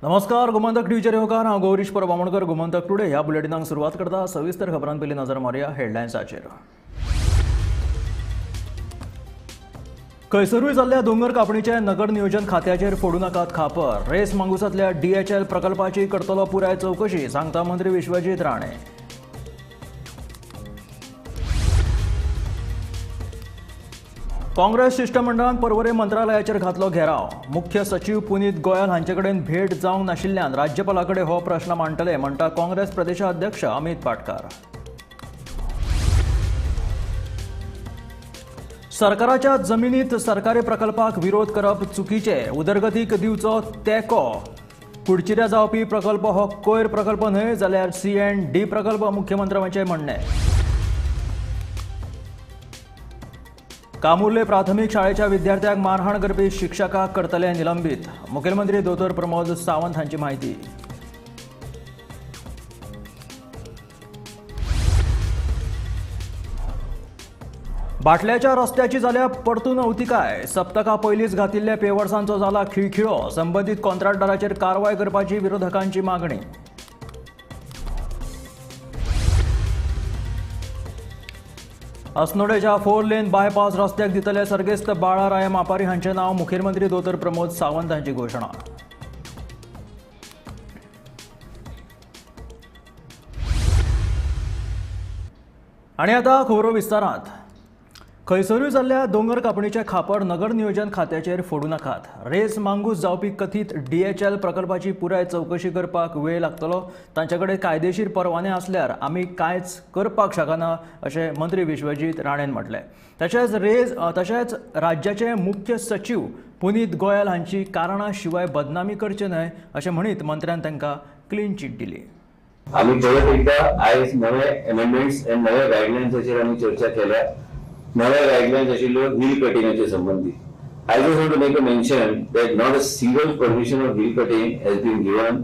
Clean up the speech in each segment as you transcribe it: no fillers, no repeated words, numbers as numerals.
नमस्कार, गोमंतक टीव्हीचेर येवकार. हांव गौरीश परब आमोणकर. गोमंतक टुडे ह्या बुलेटिनाक सुरवात करता. सविस्तर खबरां पयलीं नजर मारुया हेडलायन्साचेर. खंयसरूय जाल्ल्या दोंगर कापणीचे नगर नियोजन खात्याचेर फोडूं नाकात खापर. रेस मांगुसांतल्या डीएचएल प्रकल्पाची करतलो पुराय चवकशी, सांगता मंत्री विश्वजीत राणे. काँग्रेस शिश्टमंडळान पर्वरे मंत्रालयाचेर घातलो घेराव. मुख्य सचीव पुनीत गोयल हांचे कडेन भेट जावंक नाशिल्ल्यान राज्यपाला कडेन हो प्रश्न मांडटले, म्हणटा काँग्रेस प्रदेशाध्यक्ष अमित पाटकार. सरकाराच्या जमिनीत सरकारी प्रकल्पाक विरोध करप चुकीचे, उदरगतीक दिवचो तेंको. कुडचिऱ्या जावपी प्रकल्प हो कोयर प्रकल्प न्हय जाल्यार C&D प्रकल्प, मुख्यमंत्र्यांचें म्हणणें. कामुर्ले प्राथमीक शाळेच्या विद्यार्थ्यांक मारहाण करपी शिक्षकाक करतले निलंबीत, मुखेलमंत्री दोतोर प्रमोद सावंत हांची म्हायती. बाटल्याच्या रस्त्याची जाल्या परतून अवतिकाय. सप्तका पयलींच घातिल्ल्या पेवर्सांचो जाला खिळखिळो. संबंदीत कॉन्ट्रॅक्टदाराचेर कारवाय करपाची विरोधकांची मागणी. अस्नोडेच्या 4 लेन बायपास रस्त्याक दितले सर्गेस्त बाळाराय मापारी हांचें नांव, मुखेलमंत्री दोतोर प्रमोद सावंत हांची घोशणा. आनी आतां खबरो विस्तारांत. खंयसरूय जाल्ल्या दोंगर कापणीचे खापर नगर नियोजन खात्याचेर फोडूं नाकात. रेस मांगूस जावपी कथीत डीएचएल प्रकल्पाची पुराय चवकशी करपाक वेळ लागतलो. तांचे कडेन कायदेशीर परवाने आसल्यार आमी कांयच करपाक शकना, अशें मंत्री विश्वजीत राणेन म्हटलें. तशेंच राज्याचे मुख्य सचीव पुनीत गोयल हांची कारणां शिवाय बदनामी करचे न्हय, अशें म्हणीत मंत्र्यान तांकां क्लीन चीट दिली. आमी परत एकदा आयज नवे अमेंडमेंट्स आनी नवे गायडलायन्साचेर आमी चर्चा केल्या. नव्या गायडलायन्स आशिल्ल्यो हिल कटिंगाचे संबंदी. I just want to make a mention that not a single permission of hill cutting has been given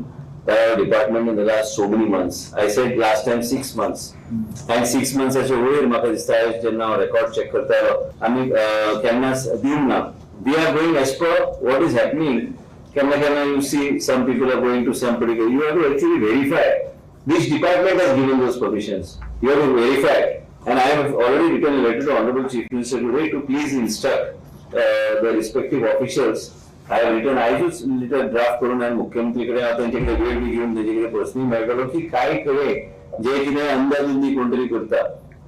by our department in the last so many months. I said last time 6 months. And 6 मंथ्साचे वयर म्हाका दिसता आयज जेन्ना हांव record check करतालो आमी केन्नाच दिवंक ना. We are going as per what is happening. केन्ना केन्ना you see some people are going to some particular, you have to actually verify which department has given those permissions. You have to verify. And I have already written a letter to Honorable Chief Minister today to please instruct the respective officials. I have written, I just little draft करून हांवें मुख्यमंत्री कडेन हांव तांचे कडेन वेळ बी घेवन तांचे कडेन पर्सनली मेळटलो की काय कडेन जे कितें अंदाधुंदी कोण तरी करता,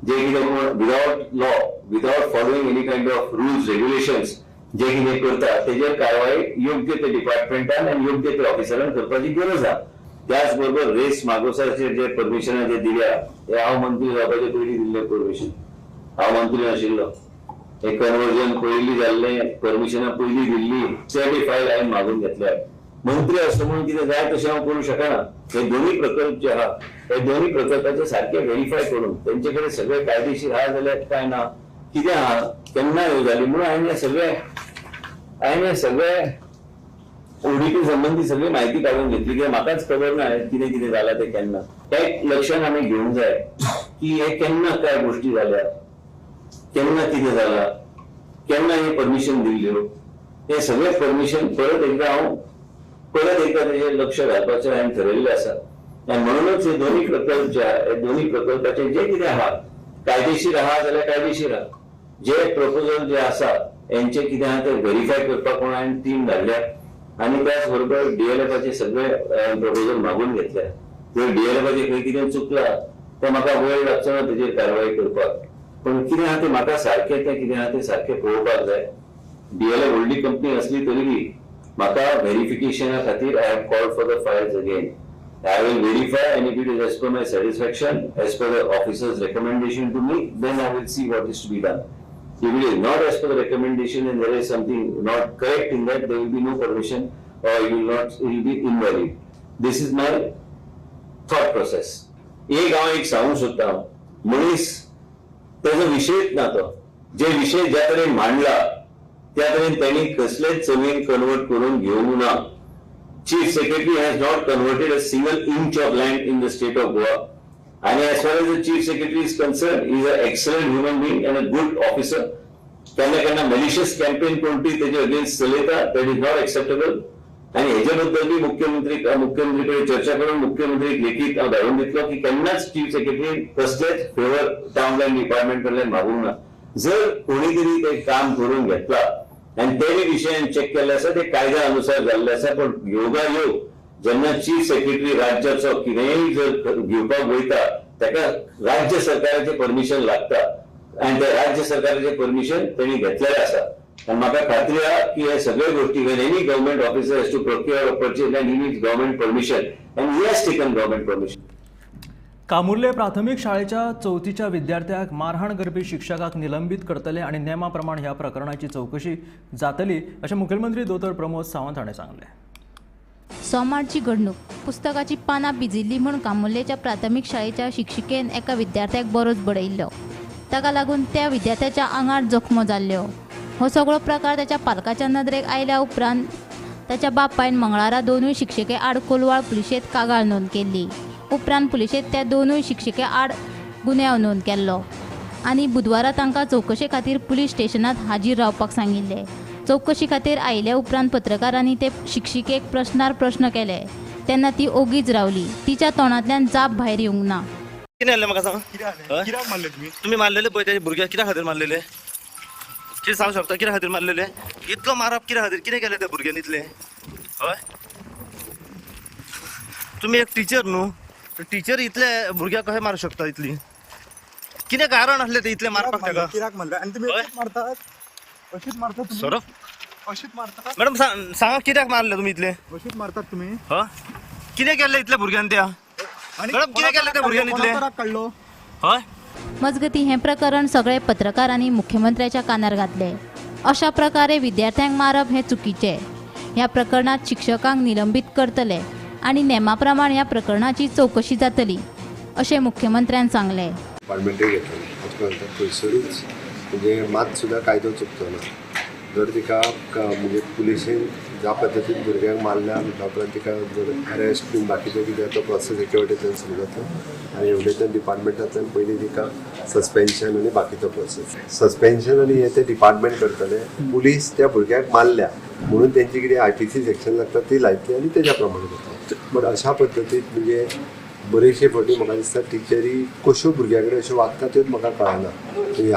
जे कितें कोण without law, without following any kind of rules regulations जे कितें करता तेजेर कारवाय योग्य ते डिपार्टमेंटान आनी योग्य ते ऑफिसरान करपाची गरज आहा. त्याच बरोबर रेस मागोसाचेर जे परमिशनां जे दिल्या हे हांव मंत्री जावपाचे पयलीं दिल्लें परमिशन. हांव मंत्री नाशिल्लो. हे कन्वर्जन पयलीं जाल्लें, परमिशनां पयलीं दिल्ली, ते फायल हांवें मागून घेतल्या. मंत्री आसलो म्हणून कितें जाय तशें हांव करूं शकना. हे दोनूय प्रकल्प जे आहा हे दोनूय प्रकल्पाचे सारके व्हेरीफाय करून तेंचे कडेन सगळे कायदेशीर आहा जाल्यार काय ना, कितें आहा, केन्ना ह्यो जाली म्हणून हांवें सगळे ओडीपी संबंधी सगळी माहिती काडून घेतली. की म्हाकाच खबर ना कितें कितें जालां तें केन्ना. एक लक्षात आमी घेवंक जाय की हे केन्ना काय गोष्टी जाल्या, केन्ना कितें जालां, केन्ना हे परमिशन दिल्ल्यो, हे सगळे परमिशन परत एकदा हांव परत एकदा तेजेर लक्ष घालपाचें हांवें ठरयल्लें आसा. आनी म्हणूनच हे दोनूय प्रकल्प जे आहा हे दोनूय प्रकल्पाचे जे कितें आहा कायदेशीर आहा जाल्यार कायदेशीर आहा, जे प्रपोजल जे आसा हेंचे कितें आहा ते व्हेरीफाय करपाक म्हणून हांवें टीम धाडल्या. आनी त्याच बरोबर डीएलएफाचे सगळे प्रपोजल मागून घेतल्या. जर डीएलएफाचे खंय कितें चुकलां तें म्हाका वेळ लागचो ना तेजेर कारवाय करपाक, पूण कितें आहा तें म्हाका सारकें तें कितें आहा तें सारकें पळोवपाक जाय. डीएलएफ व्हडली कंपनी आसली तरी बी म्हाका व्हेरिफिकेशना खातीर I have called for the files again. I will verify and if it is as per my satisfaction, as per the officers recommendation to me, then I will see what is to be done. If it is not as per the recommendation and there is something not correct in that, there will be no permission or it will not, it will be invalid. This is my thought process. एक हांव एक सांगूंक सोदता, मनीस तेजो विशयच ना तो, जे विशय ज्या तरेन मांडला त्या तरेन तेणी कसलेच जमीन कन्वर्ट करून घेवंक ना. Chief Secretary has not converted a single inch of land in the state of Goa. And as far as the Chief Secretary is concerned, he is an excellent human being and a good officer. केन्ना केन्ना malicious campaign कोणती तेजे against चलयता, that is not acceptable. आनी हेजे बद्दल बी मुख्यमंत्री कडेन चर्चा करून मुख्यमंत्रीक लेखीत हांव धाडून दितलो की केन्नाच चीफ सेक्रेटरीन कसलेच फेवर टावन प्लॅन डिपार्टमेंट कडल्यान मागूंक ना. जर कोणी तरी ते काम करून घेतला आनी तेय विशयान चेक केल्ले आसा, ते कायद्या अनुसार जाल्ले आसा. पण योगायोग जेन्ना चीफ सेक्रेटरी राज्याचो कितेंय जर घेवपाक वयता ताका राज्य सरकाराचें परमिशन लागता आनी ते राज्य सरकाराचें परमिशन तेणी घेतलेलें आसा. आनी म्हाका खात्री आहा की हे सगळे गोष्टी when any government officer has to procure or purchase land, he needs government permission and he has taken government permission. Camurlim प्राथमीक शाळेच्या चवथीच्या विद्यार्थ्याक मारहाण करपी शिक्षकाक निलंबीत करतले आनी नेमा प्रमाण ह्या प्रकरणाची चवकशी जातली अशें मुखेलमंत्री दोतोर प्रमोद सावंत हाणें सांगलें. सोमारची घडणूक. पुस्तकाची पानां भिजिल्ली म्हूण कामुर्लेच्या प्राथमीक शाळेच्या शिक्षिकेन एका विद्यार्थ्याक बरोच बडयल्लो. ताका लागून त्या विद्यार्थ्याच्या आंगार जखमो जाल्ल्यो. हो सगळो प्रकार ताच्या पालकाच्या नदरेक आयल्या उपरांत ताच्या बापायन मंगळारा दोनूय शिक्षके आड कोलवाळ पुलिशेंत कागाळ नोंद केल्ली. उपरांत पुलिशेंत त्या दोनूय शिक्षके आड गुन्यांव नोंद केल्लो आनी बुधवारा तांकां चवकशे खातीर पुलीस स्टेशनांत हाजीर रावपाक सांगिल्लें. चवकशी खातीर आयिल्ल्या उपरांत पत्रकारांनी ते शिक्षिकेक प्रश्नार प्रश्न केले तेन्ना ती ओगीच रावली. तिच्या तोंडांतल्यान जाप भायर येवंक ना. कितें जालें म्हाका सांग? कित्याक मारले तुमी? तुमी मारलेले पळय त्या भुरग्याक कित्या खातीर मारलेले? कितें सांगू शकता कित्या खातीर मारलेले? इतलो मारप कित्या खातीर? कितें केलें त्या भुरग्यान इतलें? हय, तुमी एक टिचर न्हू, टिचर इतले भुरग्याक कशें मारूंक शकता? इतली कितें कारण आसलें तें इतलें मारपाक ताका? कित्याक मारले? आनी तुमी अशीच मारतात? अशीच मारतात तुमी? सोरप अशीच मारतात? मॅडम सांगा कित्याक मारले तुमी इतले? अशीच मारतात तुमी? हय, कितें केल्लें इतल्या भुरग्यान त्या? मॅडम कितें केल्लें त्या भुरग्यान इतलें? काडलो. हय. मजगती हें प्रकरण सगळे पत्रकारांनी मुख्यमंत्र्याच्या कानार घातले. अशा प्रकारे विद्यार्थ्यांक मारप हें चुकीचें. ह्या प्रकरणांत शिक्षकांक निलंबीत करतले आनी नेमा प्रमाण ह्या प्रकरणाची चवकशी जातली अशें मुख्यमंत्र्यान सांगलें. डिपार्टमेंटूय घेतलें आजपर्यंत खंयसरूच म्हणजे मात सुद्दां कायदो चुकचो ना. जर तिका म्हणजे पुलिशेन ज्या पद्दतीन भुरग्यांक मारल्या म्हटल्या उपरांत तिका जर अरेस्ट बीन बाकीचें कितें तो प्रोसेस एके वटेंतल्यान सुरू जाता आनी हेवटेंतल्यान डिपार्टमेंटांतल्यान पयलीं तिका सस्पेन्शन आनी बाकीचो प्रोसेस. सस्पेन्शन आनी हें ते डिपार्टमेंट करतले. पुलीस त्या भुरग्याक मारल्या म्हणून तेंची कितें IPC section लागता ती लायतली आनी तेज्या प्रमाणे जातली. बट अशा पद्दतीन म्हणजे बरेचशे फावटी म्हाका दिसता टिचरी कश्यो भुरग्यां कडेन अश्यो वागता त्योच म्हाका कळना.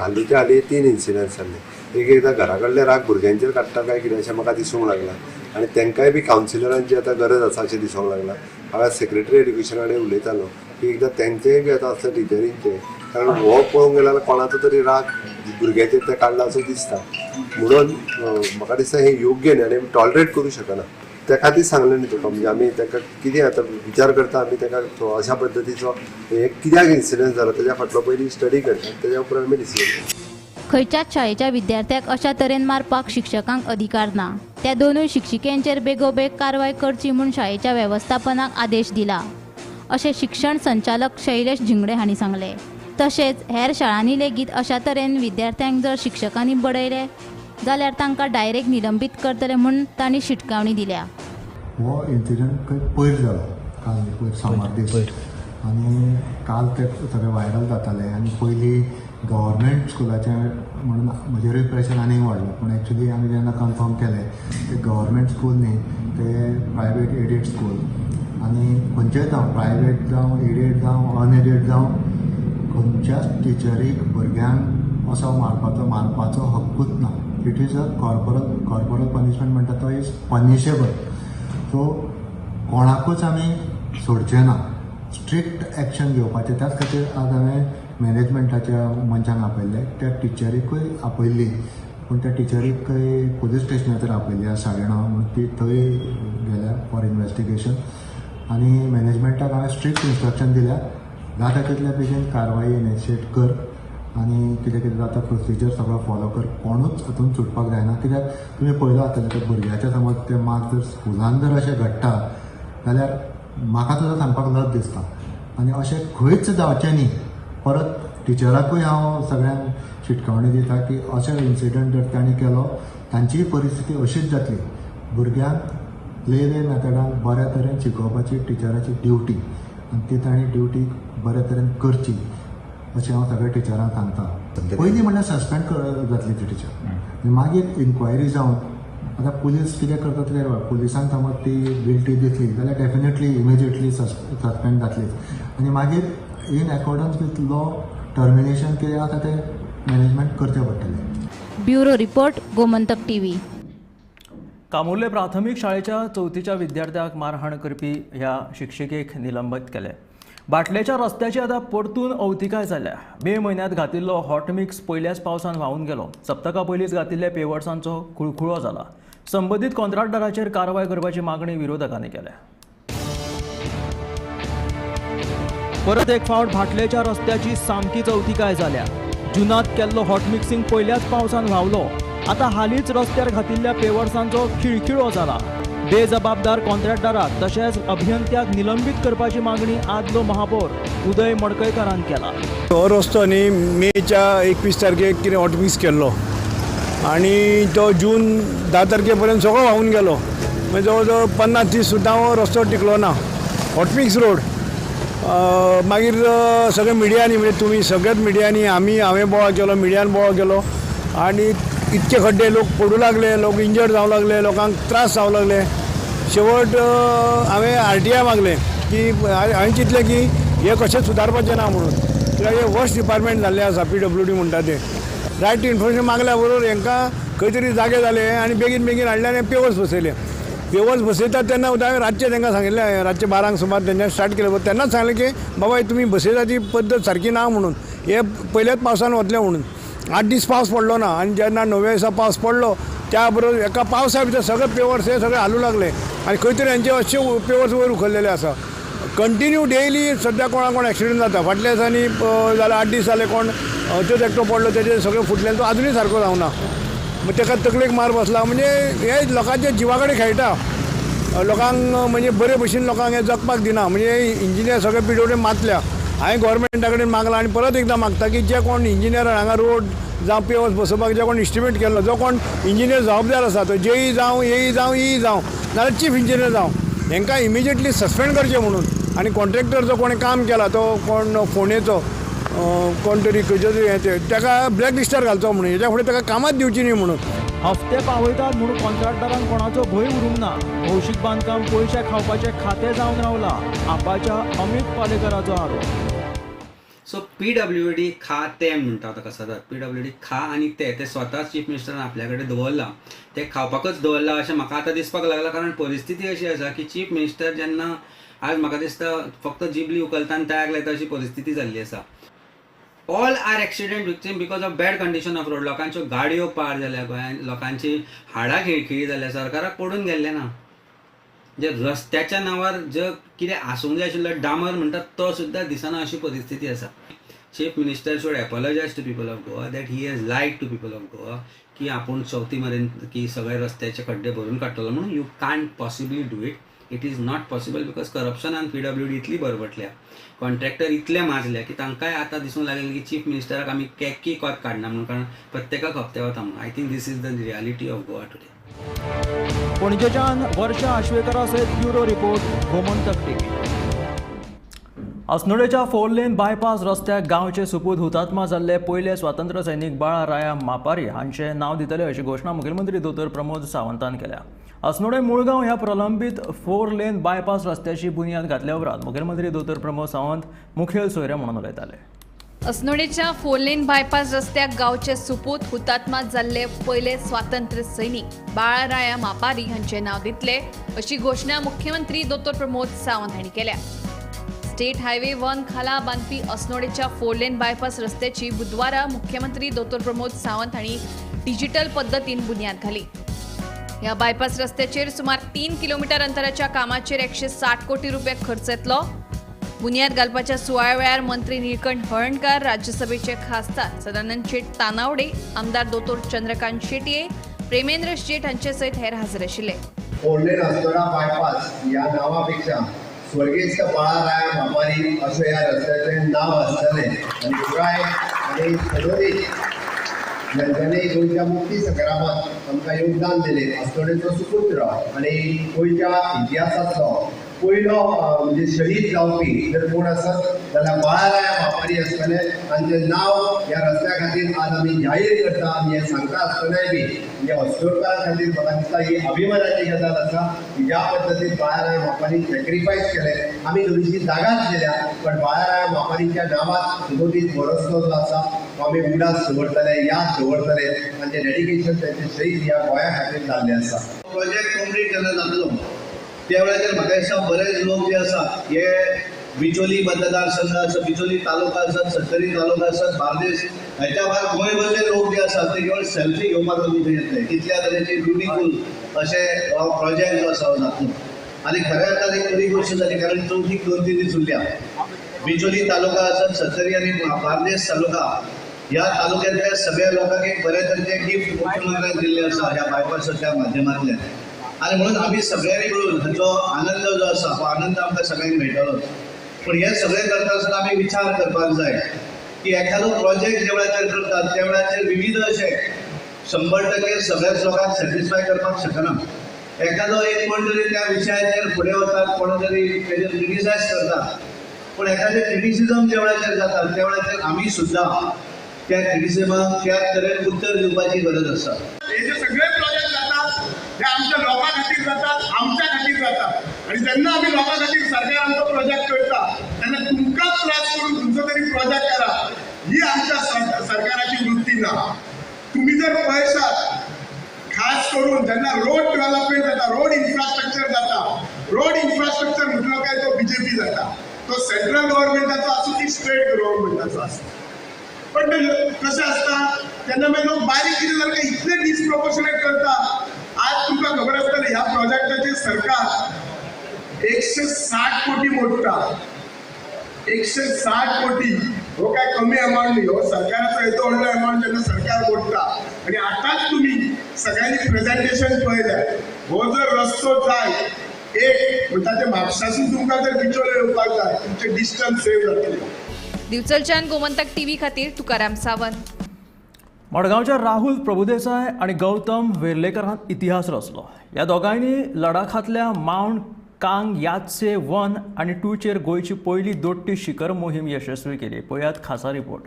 हालींच्या हालीं 3 इन्सिडंट्स जाल्ले. एक एकदां घरा कडले राग भुरग्यांचेर काडटा काय कितें अशें म्हाका दिसूंक लागलां आनी तांकांय बी कावन्सिलरांची आतां गरज आसा अशें दिसूंक लागलां. हांव सेक्रेटरी एड्युकेशना कडेन उलयतालो की एकदां तेंचेय बी आतां आसता टिचरींचें, कारण हो पळोवंक गेल्यार कोणाचो तरी राग भुरग्याचेर ते काडला असो दिसता. म्हणून म्हाका दिसता हें योग्य न्ही आनी आमी टॉलरेट करूं शकना. त्या खातीर सांगलें न्ही तुका, म्हणजे आमी ताका कितें आतां विचार करता आमी ताका अशा पद्दतीचो हे कित्याक इन्सिडंट जाला तेज्या फाटलो पयलीं स्टडी करता, तेज्या उपरांत आमी डिसिजन घेता. खंयच्याच शाळेच्या विद्यार्थ्याक अशा तरेन मारपाक शिक्षकांक अधिकार ना. त्या दोनूय शिक्षिकेंचेर बेगोबेग कारवाय करची म्हूण शाळेच्या वेवस्थापनाक आदेश दिला अशें शिक्षण संचालक शैलेश झिंगडे हांणी सांगलें. तशेंच हेर शाळांनी लेगीत अशा तरेन विद्यार्थ्यांक जर शिक्षकांनी बडयले जाल्यार तांकां डायरेक्ट निलंबीत करतले म्हूण तांणी शिटकावणी दिल्या. हो इन्सिडंट खंय पयर जालो, काल पयर सोमार दीस, आनी काल ते सगळें व्हायरल जातालें आनी पयलीं गव्हर्मेंट स्कुलाचें म्हणून म्हजेरूय प्रेशर आनीक वाडलो. पूण एक्चुली आमी जेन्ना कन्फर्म केलें ते गव्हर्मेंट स्कूल न्ही, ते प्रायवेट एडेड स्कूल. आनी खंयचेय जावं, प्रायवेट जावं, एडेड जावं, अनएडेड जावं, खंयच्याच टिचरीक भुरग्यांक असो मारपाचो हक्कूच ना. It is a corporal punishment म्हणटा तो is punishable. सो कोणाकूच आमी सोडचे ना, स्ट्रिक्ट एक्शन घेवपाचें. त्याच खातीर आज हांवें मॅनेजमेंटाच्या मनशांक आपयल्ले, त्या टिचरीकूय आपयल्ली, पूण त्या टिचरीक पुलीस स्टेशनाचेर आपयल्ली आज 9:30 म्हणून ती थंय गेल्या फॉर इन्वेस्टिगेशन. आनी मॅनेजमेंटाक हांवें स्ट्रिक्ट इन्स्ट्रक्शन दिल्या, जाता तितल्या बेगीन कारवाई इनिशिएट कर आनी कितें कितें जाता प्रोसिजर सगळो फॉलो कर. कोणूच हातून सुटपाक जायना, कित्याक तुमी पळयलां आसतलें ते भुरग्याच्या समज ते मार्क जर स्कुलान जर अशें घडटा जाल्यार म्हाका सुद्दां सांगपाक लज दिसता. आनी अशें खंयच जावचें न्ही. परत टिचराकूय हांव सगळ्यांक शिटकावणी दिता की अशें इन्सिडंट जर तांणी केलो तांचीय परिस्थिती अशीच जातली. भुरग्यांक प्ले वे मेथडान बऱ्या तरेन शिकोवपाची टिचराची ड्युटी आनी ती तांणी ड्युटी बऱ्या तरेन करची अशें हांव सगळ्या टिचरांक सांगता. पयलीं म्हणल्यार सस्पेंड जातली ती टिचर, मागीर इन्क्वायरी जावन आतां पुलीस कितें करता ते पुलिसांक समज ती गिल्टी दिसली जाल्यार डेफिनेटली इमिजिएटली सस्पेंड जातलीच आनी मागीर in accordance with law termination कितें आसा तें मॅनेजमेंट करचें पडटलें. Bureau report, Gomantak TV. Camurlim प्राथमीक शाळेच्या चवथीच्या विद्यार्थ्याक मारहाण करपी ह्या शिक्षिकेक निलंबीत केले. बाटलेच्या रस्त्याची आतां परतून अवतिकाय जाल्या. मे म्हयन्यांत घातिल्लो हॉटमिक्स पयल्याच पावसान व्हांवून गेलो. सप्तका पयलींच घातिल्ल्या पेवर्सांचो खुळखुळो जाला. संबंदीत कॉन्ट्रॅक्टराचेर कारवाय करपाची मागणी विरोधकांनी केल्या. परत एक फावट भाटलेच्या रस्त्याची सामकी अवतिकाय जाल्या. जुनांत केल्लो हॉटमिक्सिंग पयल्याच पावसान व्हांवलो. आतां हालींच रस्त्यार घातिल्ल्या पेवर्सांचो खिळखिळो जाला. बेजबाबदार कॉन्ट्रॅक्टराक तशेंच अभियंत्याक निलंबीत करपाची मागणी आदलो महापौर उदय मडकयकारान केला. हो रस्तो न्ही मेच्या 21 तारखेक कितें हॉटमिक्स केल्लो आनी तो जून 10 तारखे पर्यंत सगळो व्हांवून गेलो. म्हणजे जवळ जवळ 50 दीस सुद्दां हो रस्तो टिकलो ना. हॉटमिक्स रोड मागीर सगळे मिडियांनी, म्हणजे तुमी सगळ्याच मिडियांनी, आमी हांवें बोवाळ केलो, मिडियान बोवाळ केलो आनी इतके खड्डे, लोक पडूं लागले, लोक इंजर्ड जावं लागले, लोकांक त्रास जावं लागले. शेवट हांवें RTI मागलें की हांवें चिंतलें की हें कशें सुदारपाचें ना म्हणून, कित्याक हें वर्स्ट डिपार्टमेंट जाल्लें आसा PWD म्हणटा तें. रायट टू इन्फॉर्मेशन मागल्या बरोबर हेंकां खंय तरी जागे जाले आनी बेगीन बेगीन हाडले आनी पेवर्स बसयले. पेवर्स बसयतात तेन्ना हांवें रातचें तांकां सांगिल्लें, रातचें 12 सुमार तेंच्यांनी स्टार्ट केलें, तेन्नाच सांगलें की बाबा तुमी बसयता ती पद्दत सारकी ना म्हणून, हे पयल्याच पावसान वतलें म्हणून. 8 दीस पावस पडलो ना आनी जेन्ना 9व्या दिसा पावस पडलो त्या बरोबर एका पावसा भितर सगळे पेवर्स हे सगळे हालूं लागले आनी खंय तरी हेंचे अशे पेवर्स वयर उखल्लेले आसा. कंटिन्यू डेली सद्या कोणा कोण एक्सिडंट जाता. फाटल्या दिसांनी जाल्यार 8 दीस जाले कोण थंयच एकटो पडलो, तेजे सगळें फुटलें, तो आजुनूय सारको जावना. मग ताका तकलेक मार बसला. म्हणजे हे लोकांच्या जिवा कडेन खेळटा, लोकांक म्हणजे बरे भशेन लोकांक हें जगपाक दिना. म्हणजे इंजिनियर सगळे PWD मातल्या. हांवें गोवोरमेंटा कडेन मागलां आनी परत एकदां मागता की जे कोण इंजिनियर हांगा रोड जावं पेवर्स बसोवपाक जे कोण इस्टिमेट केल्लो, जो कोण इंजिनियर जबाबदार आसा, तो JE जावं, AE जावं, EE जावं, नाजाल्यार चीफ इंजिनियर जावं, हेंकां इमिजिएटली सस्पेंड करचें म्हणून. आनी कॉन्ट्रॅक्टर जो कोणें काम केला तो कोण फोंडेचो कोण तरी खंयचो तरी हें तें, ताका ब्लॅक लिस्टार घालचो म्हणून, हेच्या फुडें ताका कामाच दिवची न्ही म्हणून. हफ्ते पावयतात म्हणून कॉन्ट्रॅक्टरांक कोणाचो भंय उरूंक ना. भौशीक बांदकाम पयशे खावपाचें खातें जावन रावलां, आपाच्या अमित पालेकराचो आरोप. सो PWD खा ते म्हणटा ताका सदांच, PWD खा आनी ते स्वता चीफ मिनिस्टरान आपल्या कडेन दवरलां, ते खावपाकच दवरलां अशें म्हाका आतां दिसपाक लागलां. कारण परिस्थिती अशी आसा की चीफ मिनिस्टर जेन्ना आज म्हाका दिसता फक्त जिबली उखलता आनी तयाक लायता अशी परिस्थिती जाल्ली आसा. All are accident victim because of bad condition of road. लोकांच्यो गाडयो पार जाल्या गोंयांत, लोकांची हाडां खिळखिळी जाल्या, सरकाराक पडून गेल्लें ना. जे रस्त्याच्या नांवार जे कितें आसूंक जाय आशिल्लो डामर म्हणटात तो सुद्दां दिसना अशी परिस्थिती आसा. Chief minister should apologise to people of Goa that he has lied to people of Goa की आपूण चवथी मेरेन की सगळे रस्त्याचे खड्डे भरून काडटलो म्हणून. You can't possibly do it. It is not possible because करप्शनान PWD इतली बरबटल्या, कॉन्ट्रॅक्टर इतले माजले की तांकांय आतां दिसूंक लागलें की चीफ मिनिस्टराक आमी केकी कोत काडना म्हणून, कारण प्रत्येकाक हप्ते वता म्हणून. I think this is the reality of Goa today. पणजेच्यान वर्षा आश्वेकरा सयत ब्युरो रिपोर्ट, गोमंतक टीव्ही. अस्नोडेच्या 4 लेन बायपास रस्त्याक गांवचे सुपूत हुतात्मा जाल्ले पयले स्वातंत्र्य सैनीक बाळा राया मापारी हांचें नांव दितले अशी घोशणा मुखेलमंत्री दोतोर प्रमोद सावंतान केल्या. अस्नोडे मुळगांव ह्या प्रलंबीत 4 लेन बायपास रस्त्याची बुन्याद घातल्या उपरांत मुखेलमंत्री दोतोर प्रमोद सावंत मुखेल सोयरे म्हणून उलयताले. अस्नोडेच्या 4 लेन बायपास रस्त्याक गांवचे सुपूत हुतात्मा जाल्ले पयले स्वातंत्र्य सैनीक बाळा राया मापारी हांचें नांव दितले अशी घोशणा मुख्यमंत्री दोतोर प्रमोद सावंत हांणी केल्या. स्टेट हायवे 1 खाला बांदपी अस्नोडेच्या 4 लेन बायपास रस्त्याची बुधवारा मुख्यमंत्री दोतोर प्रमोद सावंत हांणी डिजिटल पद्दतीन बुन्याद घाली. ह्या बायपास रस्त्याचेर सुमार 3 किलोमीटर अंतराच्या कामाचेर 160 कोटी रुपये खर्च येतलो. बुन्याद घालपाच्या सुवाळ्या वेळार मंत्री निळकंठ हळणकार, राज्यसभेचे खासदार सदानंद शेट तानावडे, आमदार दोतोर चंद्रकांत शेटये, प्रेमेंद्र शेट हांचे सयत हेर हजर आशिल्ले. 4 लेन अस्नोडा बायपास ह्या नांवापेक्षा स्वर्गेस्त बाळा राया मापारी अशें ह्या रस्त्याचें नांव आसतलें आनी पुराय आनी सदोदीत ज्यांच्यानी गोंयच्या मुक्ती संग्रामात आमकां योगदान दिलें, अस्नोडेचो सुपुत्र आनी गोंयच्या इतिहासांतलो पयलो म्हणजे शहीद जावपी जर कोण आसत जाल्यार बाळाराया मापारी आसतले. तांचें नांव ह्या रस्त्या खातीर आज आमी जाहीर करता. आनी हें सांगता आसतनाय बी म्हणजे अस्नोडकारां खातीर म्हाका दिसता ही अभिमानाची गजाल आसा की ज्या पद्दतीन बाळाराया मापारी सॅक्रिफायस केलें. आमी थोडीशी जागाच दिल्या पण बाळाराया मापारीच्या नांवान सदोदीत हो रस्तो जो आसा तो आमी उडास दवरतले, याद दवरतले. तांचें डेडिकेशन, तांचें शहीद ह्या गोंया खातीर जाल्लें आसा. प्रोजेक्ट कंप्लीट जेन्ना जातलो त्या वेळाचेर म्हाका दिसता बरेच लोक जे आसा हे बिचोली मतदारसंघ आसा, बिचोली तालुका आसात, सत्तरी तालुका आसात, बार्देस ह्याच्या भायर गोंयभरले लोक जे आसात ते केवळ सेल्फी घेवपाक लागून थंय येतले. इतल्या तरेचे ब्युटिफूल अशें हो प्रोजेक्ट जो आसा हो जातलो. आनी खऱ्या अर्थान एक बरी गोश्ट जाली, कारण चवथीक 2-3 दीस उरल्या. बिचोली तालुका आसात, सत्तरी आनी बार्देस तालुका ह्या तालुक्यांतल्या सगळ्या लोकांक एक बऱ्या तरेचें गिफ्ट मुख्यमंत्र्यान दिल्लें आसा ह्या बायपासाच्या माध्यमांतल्यान. आनी म्हणून आमी सगळ्यांनी मेळून हाचो आनंद जो आसा हो आनंद आमकां सगळ्यांक मेळटलो. पूण हें सगळें करता आसतना आमी विचार करपाक जाय की एखादो प्रोजेक्ट ज्या वेळाचेर करतात त्या वेळाचेर विविध अशे 100% सगळ्याच लोकांक सॅटिस्फाय करपाक शकना. एखादो एक कोण तरी त्या विशयाचेर फुडें वतात, कोण तरी तेजेर क्रिटिसायज करतात, पूण एखादें क्रिटिसिजम ज्या वेळाचेर जाता त्या वेळाचेर आमी सुद्दां त्या क्रिटिसिजमाक त्या तरेन उत्तर दिवपाची गरज आसा. हे जे सगळे प्रोजेक्ट जातात हे आमच्या लोकां खातीर जातात, आमच्या खातीर जातात. आनी जेन्ना आमी लोकां खातीर सरकार आमचो प्रोजेक्ट करता तेन्ना तुमकां त्रास करून तुमचो तरी प्रोजेक्ट करा ही आमच्या सरकाराची वृत्ती ना. तुमी जर पळयशात खास करून जेन्ना रोड डेव्हलपमेंट जाता, रोड इन्फ्रास्ट्रक्चर जाता, रोड इन्फ्रास्ट्रक्चर म्हटलो काय तो बीजेपी जाता, तो सेंट्रल गव्हर्मेंटाचो आसूं की स्टेट गव्हर्मेंटाचो आसूं. पण ते कशें आसता तेन्ना मागीर लोक बारीक कितें जालें काय इतले डिसप्रपोर्शनेट करता. आज तुमकां खबर आसतलें ह्या प्रोजेक्टाचेर सरकार 160 कोटी मोडटा. 160 कोटी हो काय कमी अमावंट न्ही, हो सरकाराचो येदो व्हडलो अमावंट जेन्ना सरकार मोडटा. आनी आतांच तुमी सगळ्यांनी प्रेजेंटेशन पळयलें, हो जर रस्तो जाय एक म्हणटा ते म्हापशासून तुमकां जर बिचोले येवपाक जाय तुमचें डिस्टन्स सेव जातलें. दिवचलच्यान गोमंतक टीव्ही खातीर तुकाराम सावंत. मडगांवच्या राहुल प्रभुदेसाय आनी गौतम वेर्लेकरान इतिहास रचलो. ह्या दोगांयनी लडाखांतल्या मावंट कांग यात्से 1 आनी 2 चेर गोंयची पयली दोट्टी शिखर मोहीम यशस्वी केली. पळयात खासा रिपोर्ट.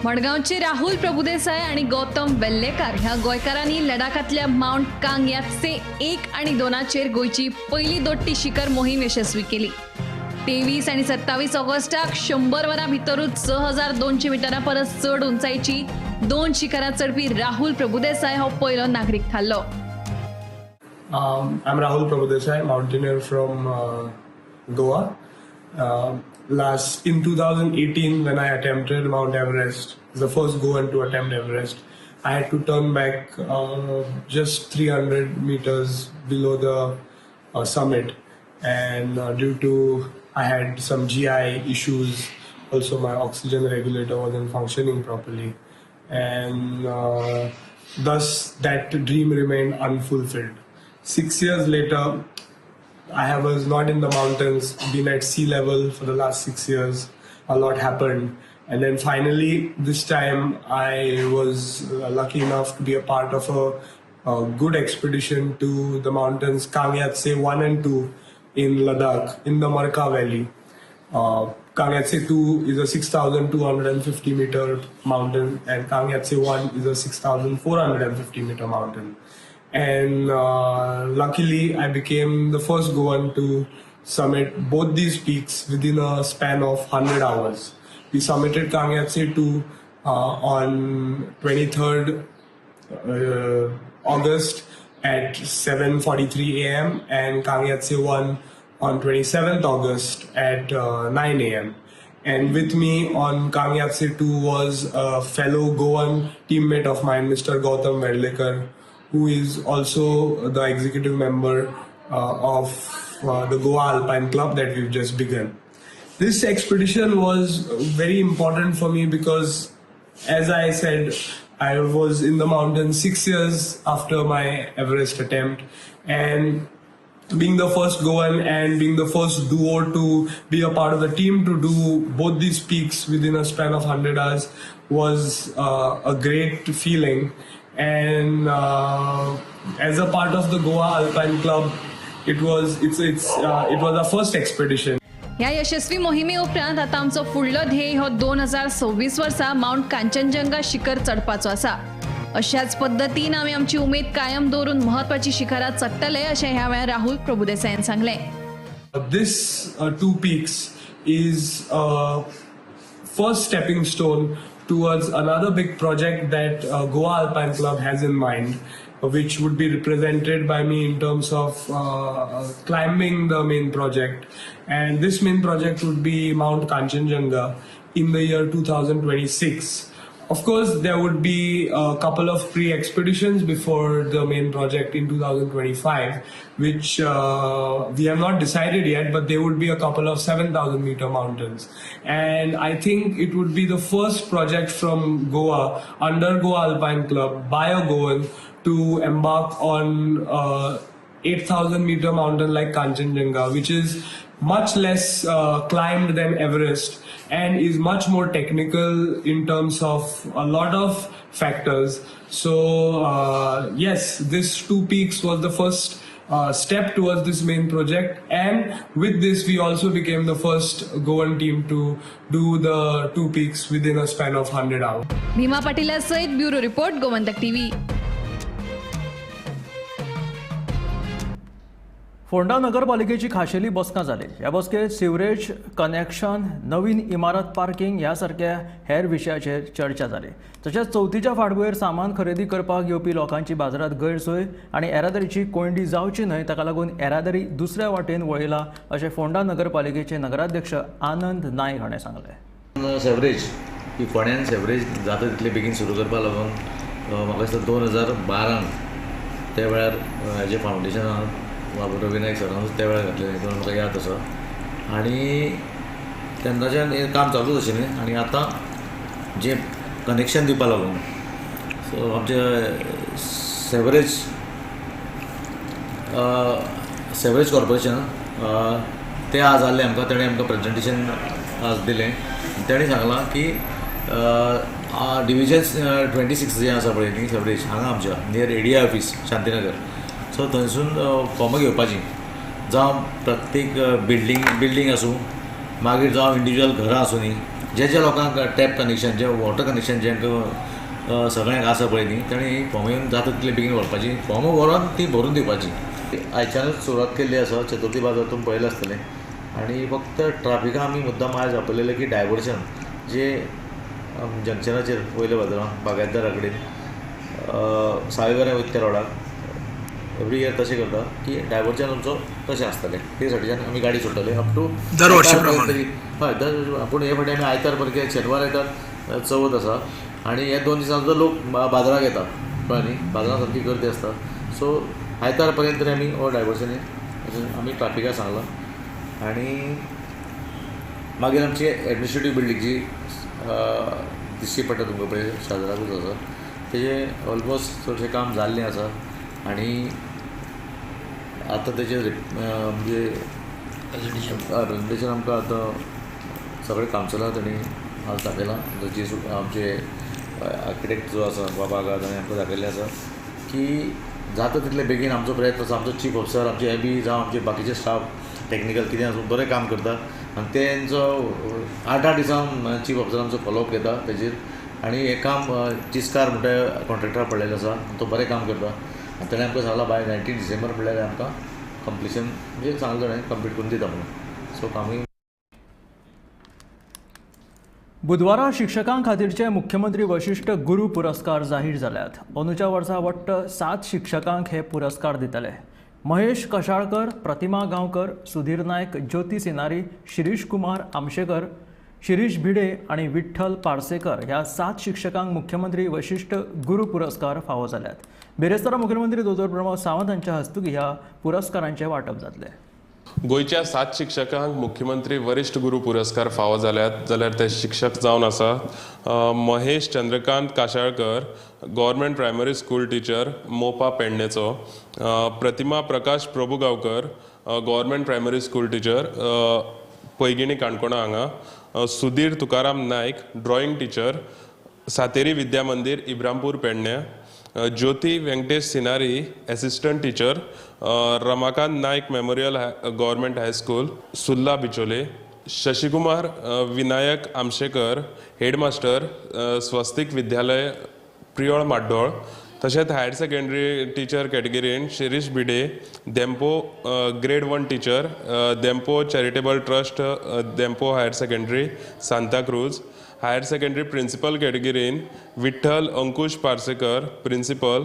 मडगांवचे राहुल प्रभुदेसाय आनी गौतम वेल्लेकर ह्या गोंयकारांनी लडाखांतल्या मावंट कांग यात्से 1 आनी 2 गोंयची पयली दोट्टी शिखर मोहीम यशस्वी केली. 23 आनी 27 ऑगस्टाक 100 वरां भितरूच 6200 मिटरां परस चड उंचायेची 2 शिखरां चडपी राहुल प्रभुदेसाय हो पयलो नागरीक थारलो. I'm Rahul Prabhudesai, mountaineer from Goa. Last in 2018, when I attempted Mount Everest, the first Goan to attempt Everest, I had to turn back just 300 meters below the summit, and due to I had some GI issues, also my oxygen regulator wasn't functioning properly, and thus that dream remained unfulfilled. 6 years later, I was not in the mountains, been at sea level for the last 6 years. A lot happened. And then finally, this time I was lucky enough to be a part of a good expedition to the mountains Kang Yatse 1 and 2 in Ladakh, in the Markha Valley. Kang Yatse 2 is a 6,250 meter mountain and Kang Yatse 1 is a 6,450 meter mountain. And luckily, I became the first Goan to summit both these peaks within a span of 100 hours. We summited Kang Yatse 2 on 23rd August at 7:43 a.m. and Kang Yatse 1 on 27th August at 9 a.m. And with me on Kang Yatse 2 was a fellow Goan teammate of mine, Mr. Gautam Verlekar, who is also the executive member of the Goa Alpine Club that we've just begun. This expedition was very important for me because, as I said, I was in the mountains 6 years after my Everest attempt, and being the first Goan and being the first duo to be a part of the team to do both these peaks within a span of 100 hours was a great feeling. And as a part of the Goa Alpine Club, it was our first expedition. ह्या यशस्वी मोहिमे उपरांत आतां आमचो फुडलो ध्येय हो 2026 वर्सा माउंट कांचनजंगा शिखर चडपाचो आसा. अशाच पद्दतीन आमी आमची उमेद कायम दवरून म्हत्वाची शिखरां चडटले अशें ह्या वेळार राहुल प्रभुदेसायान सांगलें. This two peaks is first stepping stone towards another big project that Goa Alpine Club has in mind, which would be represented by me in terms of climbing the main project. And this main project would be Mount Kanchenjunga in the year 2026. Of course, there would be a couple of pre-expeditions before the main project in 2025, which we have not decided yet, but there would be a couple of 7,000 meter mountains. And I think it would be the first project from Goa, under Goa Alpine Club, by a Goan, to embark on 8,000 meter mountain like Kanchenjunga, which is much less climbed than Everest and is much more technical in terms of a lot of factors. So yes, this two peaks was the first step towards this main project, and with this we also became the first Goan team to do the two peaks within a span of 100 hours. Bhima Patila सहित bureau report, Gomantak TV. Ponda नगरपालिकेची खाशेली बसका जाली. ह्या बसकेत sewerage connection, नवीन इमारत parking ह्या सारक्या हेर विशयाचेर चर्चा जाली. तशेंच चवथीच्या फाटभुंयेर सामान खरेदी करपाक येवपी लोकांची बाजारात गैरसोय आनी येरादारीची कोंयडी जावची न्हय ताका लागून येरादारी दुसऱ्या वाटेन वळयला अशें फोंडा नगरपालिकेचे नगराध्यक्ष आनंद नायक हाणें सांगलें. सेवरेज ही फोंड्यान सेवरेज जाता तितले बेगीन सुरू करपाक लागून म्हाका दिसता 2012 त्या वेळार हेजें फावंडेशन बाबू रवी नायक सरान त्या वेळार घातलें, तितून म्हाका याद आसा. आनी तेन्नाच्यान हें काम चालूच आशिल्लें आनी आतां जें कनेक्शन दिवपा लागून सो आमचें सेवरेज सेवरेज कॉर्पोरेशन तें आज जाल्लें आमकां, तेणें आमकां प्रेजेंटेशन आज दिलें. तेणें सांगलां की डिविजन 26 जें आसा पळय न्ही सेवरेज हांगा आमच्या near ADI office Shantinagar, so थंयसून फॉर्मां घेवपाचीं, जावं प्रत्येक बिल्डींग आसूं, मागीर जावं इंडिविज्युअल घरां आसूं न्ही, जे जे लोकांक टॅप कनेक्शन जे वॉटर कनेक्शन जेंकां सगळ्यांक आसा पळय न्ही, ताणें फॉर्मां येवन जाता तितले बेगीन व्हरपाची, फॉर्मां व्हरोन ती भरून दिवपाची. आयच्यानूच सुरवात केल्ली आसा, चतुर्थी बाजार तुमी पळयलें आसतलें. आनी फक्त ट्राफिका आमी मुद्दाम आयज आपयलेलें की डायवर्जन जे जंक्शनाचेर वयल्या बाजारान बागायतदारा कडेन सावयवेऱ्यां वयता त्या रोडाक एवरी इयर तशें करता की डायवर्जन आमचो तशें आसतलें, ते सायडीच्यान आमी गाडी सोडटले अप टू दर वर्सा प्रमाणे. हय, दर पूण हे फावटी आमी आयतार बरके शेनवार आयतार चवथ आसा आनी हे 2 दिसां सुद्दां लोक बाजाराक येता, कळ्ळें न्ही, बाजारांत सामकी गर्दी आसता. सो आयतार पर्यंत तरी आमी हो डायवर्जन आमी ट्राफिकाक सांगलां. आनी मागीर आमची एडमिनिस्ट्रेटीव बिल्डींग जी दिश्टी पडटा तुमकां पळय शेजराकूच आसा, तेजें ऑलमोस्ट चडशें काम जाल्लें आसा आनी आतां तेजें म्हणजे प्रेजेंटेशन आमकां आतां सगळे कावन्सिलां तांणी आज दाखयलां. जी आमचे आर्किटेक्ट जो आसा बाबा आगा ताणें आमकां दाखयल्लें आसा की जाता तितले बेगीन आमचो प्रयत्न आसा. आमचो चीफ ऑफिसर, आमचे एबी जावं आमचे बाकीचे स्टाफ टॅक्निकल कितें आसूं बरें काम करता आनी तेंचो 8-8 दिसां चीफ ऑफिसर आमचो फॉलोअप घेता तेजेर. आनी हें काम चिस्कार म्हणटा कॉन्ट्रेक्टर पडलेलो आसा, तो बरें काम करता आनी ताणें आमकां सांगलां बाय 19 डिसेंबर म्हणल्यार आमकां कंप्लिशन म्हणजे सांगलें ताणें कंप्लीट करून दिता म्हणून. सो कामूय बुधवारा शिक्षकां खातीरचे मुख्यमंत्री वशिष्ठ गुरू पुरस्कार जाहीर जाल्यात. अंदूच्या वर्सा वट्ट 7 शिक्षकांक हे पुरस्कार दितले. महेश कशाळकर, प्रतिमा गांवकर, सुधीर नायक, ज्योती सिनारी, शिरीष कुमार आमशेकर, शिरीष भिडे आनी विठ्ठल पार्सेकर ह्या 7 शिक्षकांक मुख्यमंत्री वशिष्ठ गुरू पुरस्कार फावो जाल्यात. बिरेस्तारा मुख्यमंत्री दोतोर प्रमोद सावंत हांच्या हस्तुकीं ह्या पुरस्कारांचें वांटप जातलें. गोंयच्या 7 शिक्षकांक मुख्यमंत्री वरिश्ठ गुरू पुरस्कार फावो जाल्यात, जाल्यार ते शिक्षक जावन आसा Mahesh Chandrakant Kashalkar, government primary school teacher, Mopa पेडणेचो; Pratima Prakash Prabhugaonkar, government primary school teacher, Paigini Canacona हांगा; Sudhir Tukaram Naik, drawing teacher, Sateri Vidya Mandir, Ibrampur Pedne; Jyoti Venkatesh Sinari assistant teacher, Ramakant Naik memorial government high school, Surla Bicholim, Shashikumar Vinayak Amshekar headmaster, Swastik Vidyalaya Priol Maddol. तशेंच higher secondary teacher कॅटेगरीन Shirish Bide Dempo grade 1 teacher, Dempo charitable trust, Dempo higher secondary Santacruz. Higher secondary principal कॅटेगरीन Vitthal Ankush Parsekar principal,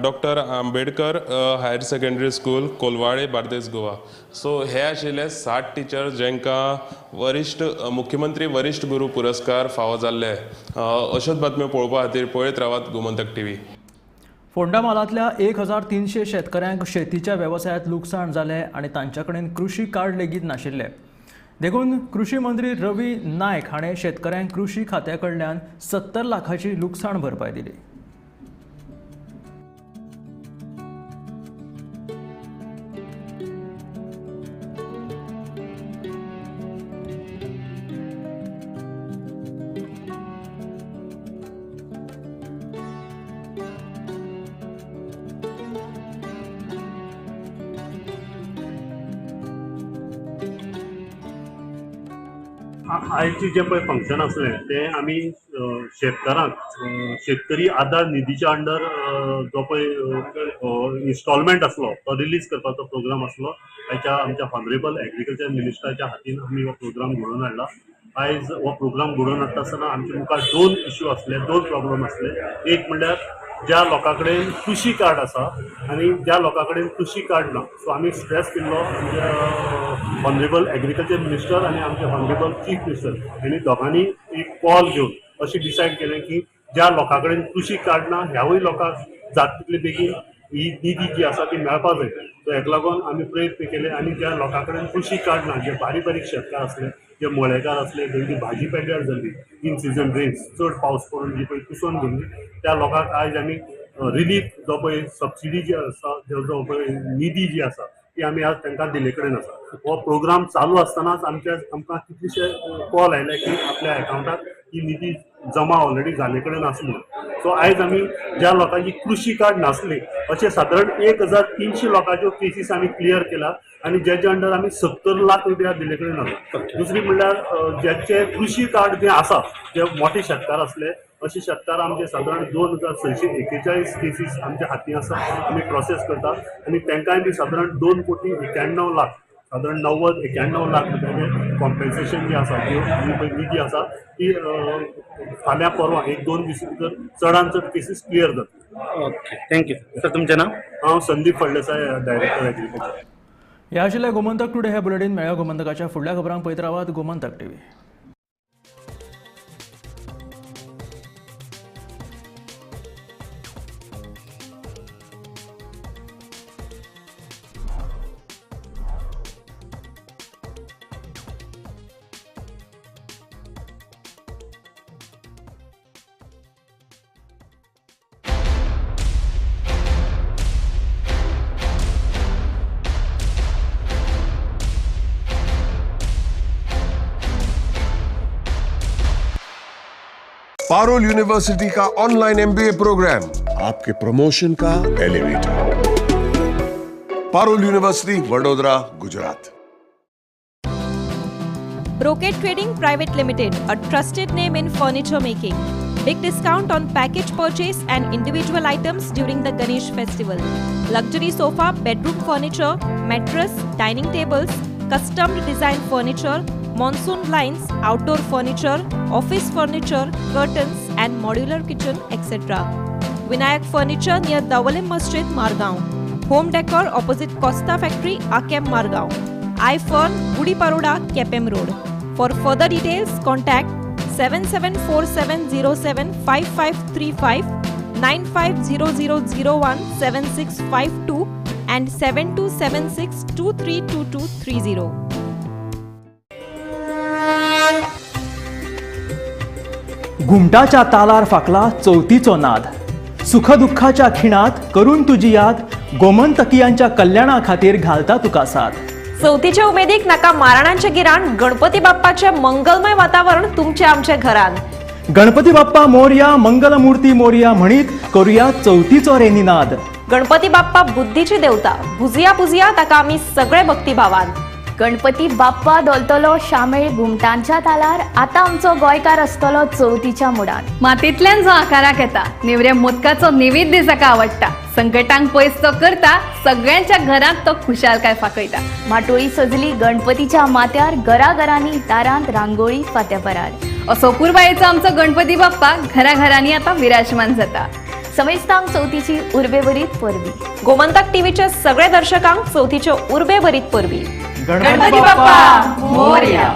doctor Ambedkar higher secondary school Colvale Bardez Goa. So हे आशिल्ले 60 teacher जांकां वरिश्ठ मुख्यमंत्री वरिश्ठ गुरू पुरस्कार फावो जाल्ले. अश्योच बातम्यो पळोवपा खातीर पळयत रावात गोमंतक टीव्ही. फोंडा म्हालांतल्या 1300 शेतकऱ्यांक शेतीच्या वेवसायांत लुकसाण जालें आनी तांच्या कडेन कृशी कार्ड लेगीत नाशिल्लें. देखून कृशी मंत्री रवी नायक हाणें शेतकऱ्यांक कृशी खात्या कडल्यान 70 लाखाची लुकसाण भरपाय दिली. आयचे जें पळय फंक्शन आसलें तें आमी शेतकारांक शेतकरी आदार निधीच्या अंडर जो पळय इन्स्टॉलमेंट आसलो तो रिलीज करपाचो प्रोग्राम आसलो. ताच्या आमच्या ऑनरेबल एग्रीकल्चर मिनिस्टराच्या हातीन आमी हो प्रोग्राम घडोवन हाडला. आयज हो प्रोग्राम घडोवन हाडटा आसतना आमच्या मुखार 2 इश्यू आसले, 2 प्रॉब्लम आसले. एक म्हणल्यार ज्या लोकां कडेन कृशी कार्ड आसा आनी ज्या लोकां कडेन कृशी कार्ड ना. सो आमी स्ट्रेस केल्लो आमच्या ऑनरेबल एग्रीकल्चर मिनिस्टर आनी आमचे ऑनरेबल चीफ मिनिस्टर हांणी दोगांनी एक कॉल घेवन अशें डिसायड केलें की ज्या लोकां कडेन कृशी कार्ड ना ह्यावूय लोकांक जाता तितले बेगीन ही निधी जी आसा ती मेळपा जाय. सो हेका लागून आमी प्रयत्न केले आनी ज्या लोकां कडेन कृशी कार्ड ना, जे बारीक बारीक शेतकार आसले, जे मळेकार आसले, तेंची भाजी पेड्ड्यार जाल्ली इन सिजन रेन्स, चड पावस पडून जी पळय कुसोवन गेल्ली त्या लोकांक आयज आमी रिलीफ जो पळय सबसिडी जी आसा, जो पळय निधी जी आसा ती आमी आज तांकां दिल्ले कडेन आसा. हो प्रोग्राम चालू आसतनाच आमकां कितलेशे कॉल आयले की आपल्या एकावंटाक ही निधी जमा ऑलरेडी जाल्ले कडेन आसा म्हणून. सो आयज आमी ज्या लोकांची कृशी कार्ड नासली अशें सादारण 1300 लोकांच्यो केसीस आमी क्लियर केला आनी ज्याच्या अंडर आमी 70 लाख रुपया दिल्ले कडेन आसा. दुसरी म्हणल्यार ज्याचे कृशी कार्ड जे आसा, जे मोठे शेतकार आसले अशे शेतकार आमचे सादारण 2641 केसीस आमच्या हाती आसा, आमी प्रोसेस करतात आनी तांकांय बी सादारण 2,91,00,000, सादारण 90-91 लाख रुपयाचें कॉम्पेन्सेशन जें आसा, जी पळय निधी आसा ती फाल्यां परवां 1-2 दीस भितर चडान चड केसीस क्लियर जातली. Okay, thank you sir. तुमचें नांव? हांव संदीप फळदेसाय, डायरेक्टर एग्रीकल्चर. ह्या आशिल्लें गोमंतक टुडे हे बुलेटीन. मेळ्या गोमंतकाच्या फुडल्या खबरांक पळयत रावात गोमंतक टीव्ही. पारुल यूनिवर्सिटी का ऑनलाइन एमबीए प्रोग्राम आपके प्रमोशन का elevator. Parul university, Vadodara, Gujarat. Brocade Trading Private Limited, a trusted name in furniture making. Big discount on package purchase and individual items during the Ganesh festival. Luxury sofa, bedroom furniture, mattress, dining tables, custom design furniture, monsoon blinds, outdoor furniture, office furniture, curtains and modular kitchen, etc. Vinayak Furniture near Davalim Masjid, Margaon. Home Decor opposite Costa Factory, Akem, Margaon. iFern, Gudi Paroda, Kepem Road. For further details, contact 7747075535, 9500017652 and 7276232230. घुमटाच्या तालार फाकला चवथीचो नाद, सुखदुःखाच्या खिणात करून तुजी याद, गोमंतकियांच्या कल्याणा खातीर घालता तुका साथ. चवथीच्या उमेदीक नाका माराणांचे गिराण, गणपती बाप्पाचे मंगलमय वातावरण तुमच्या आमच्या घरान. गणपती बाप्पा मोरया, मंगलमूर्ती मोरया म्हणीत करुया चवथीचो रे निनाद. गणपती बाप्पा बुद्धीची देवता, भुजया पुजया ताका आमी सगळे भक्तिभावान. गणपती बाप्पा धोलतलो शामेळ घुमटांच्या तालार, आतां आमचो गोंयकार आसतलो चवथीच्या मुडान. मातींतल्यान जो आकाराक येता, नेवऱ्या मोदकाचो नैवेद्य जाका आवडटा, संकटांक पयस तो करता, सगळ्यांच्या घरांत तो खुशालकाय फाकयता. माटोळी सजली गणपतीच्या माथ्यार, घराघरांनी दारांत रांगोळी फात्यापरार. असो अपुरबायेचो आमचो गणपती बाप्पा घराघरांनी आतां विराजमान जाता. समेस्तांक चवथीची उर्बेभरीत परबी. गोमंतक टीव्हीच्या सगळ्या दर्शकांक चवथीच्यो उर्बेभरीत परबी. गणपती बाप्पा मोरया.